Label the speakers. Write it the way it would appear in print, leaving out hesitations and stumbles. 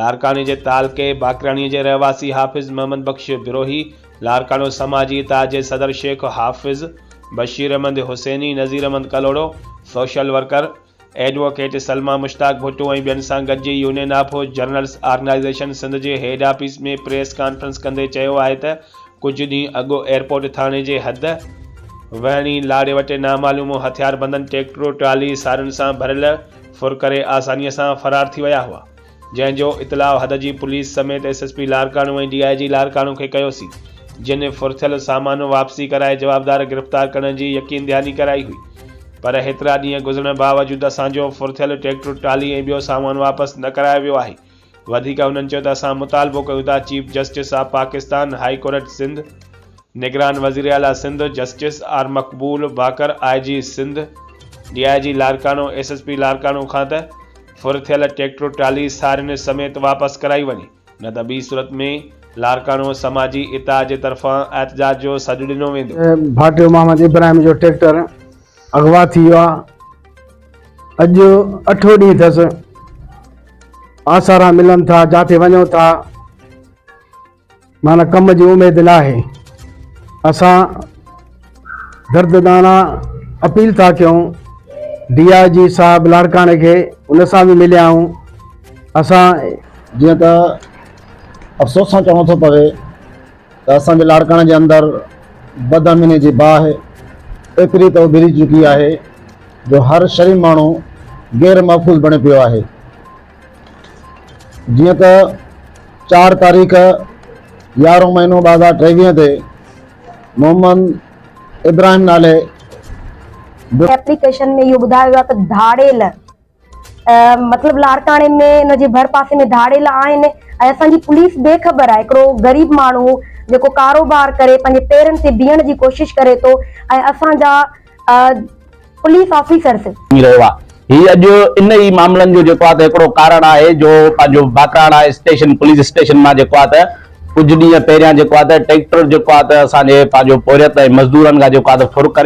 Speaker 1: لاڙڪاڻي جي تعلقي باقراڻي جي رهواسي حافظ محمد بخش بروهي، لاڙڪاڻو سماجي اتحاد جي صدر Sheikh Hafiz Bashir Ahmed Hussaini, Nazir Ahmed Kalhoro, social worker, advocate Salma Mushtaq Bhutto ۽ ٻين سان گڏجي union of journalists organisation Sindh جي هيڊ آفيس ۾ پريس ڪانفرنس ڪندي چيو آهي ته ڪجهه ڏينهن اڳ ايئرپورٽ ٿاڻي جي حد وهڻي لاڙي وٽ نامعلوم هٿياربندن ٽيڪٽر ٽرالي سارين سان ڀريل ڦر ڪري آساني سان فرار ٿي ويا هئا. جنهن جو اطلاع حد جي پوليس سميت S S P Larkana ۽ D I G Larkana کي ڪيوسين، جن ڦر ٿيل سامان واپسي ڪرائي جوابدار گرفتار ڪرڻ جي يقين دهاني ڪرائي هئي پر هيترا ڏينهن گذرڻ باوجود اسان جو ڦر ٿيل ٽريڪٽر ٽرالي ۽ ٻيو سامان واپس نه ڪرايو ويو آهي وڌيڪ هنن چيو ته اسان مطالبو ڪيون ٿا chief justice of Pakistan high court Sindh نگران وزيراعليٰ Sindh justice R Maqbool Baqar I G Sindh D I G Larkana S S P Larkana کان ته ڦر ٿيل ٽريڪٽر ٽرالي سارين سميت واپس ڪرائي وڃي نه ته ٻي صورت ۾ لاڙڪاڻو سماجي اتحاد جي طرفان احتجاج جو سڏ ڏنو ويندو.
Speaker 2: ڀاٽيو محمد ابراهيم جو ٽريڪٽر اغوا ٿي ويو آ اڄ اٺون ڏينهن اٿس آسارا ملن ٿا جاٿي وڃون ٿا معنيٰ ڪم جي اميد ناهي. اسان درد دانا اپيل ٿا ڪيون ڊي I جي صاحب لاڙڪاڻي کي ان سان به مليا آهيون اسان.
Speaker 3: جيئن ته افسوس سان چوڻو ٿو پوي ته اسان جي لاڙڪاڻي جي اندر بدامني جي باهه ايتري ته اڀري چڪي آهي جو هر شريف ماڻهو غير محفوظ بڻي پيو آهي. جيئن ته چار تاريخ يارهون مهينو 2023 تي محمد ابراهيم نالي
Speaker 4: ايپليڪيشن ۾ اهو ٻڌايو ويو آهي ته ڌاڙيل مطلب لاڙڪاڻي ۾ ان جي ڀر پاسي ۾ ڌاڙيل آهن ۽ اسان جي پوليس بي خبر آهي هڪڙو غريب ماڻهو جيڪو ڪاروبار ڪري پنهنجي پيرن تي بيهڻ جي ڪوشش ڪري ٿو ۽ اسان جا پوليس آفيسرز.
Speaker 5: ٿي رهيو آهي هي اڄ ان ئي معاملن جو جيڪو آهي ته هڪڙو ڪارڻ آهي جو پنهنجو باقراڻا اسٽيشن پوليس اسٽيشن مان جيڪو آهي ته ڪجهه ڏينهن پهريان جيڪو آهي ته ٽريڪٽر جيڪو آهي ته اسان جي پنهنجو پورهيت ۽ مزدورن کان جيڪو آهي ته ڦر ڪري.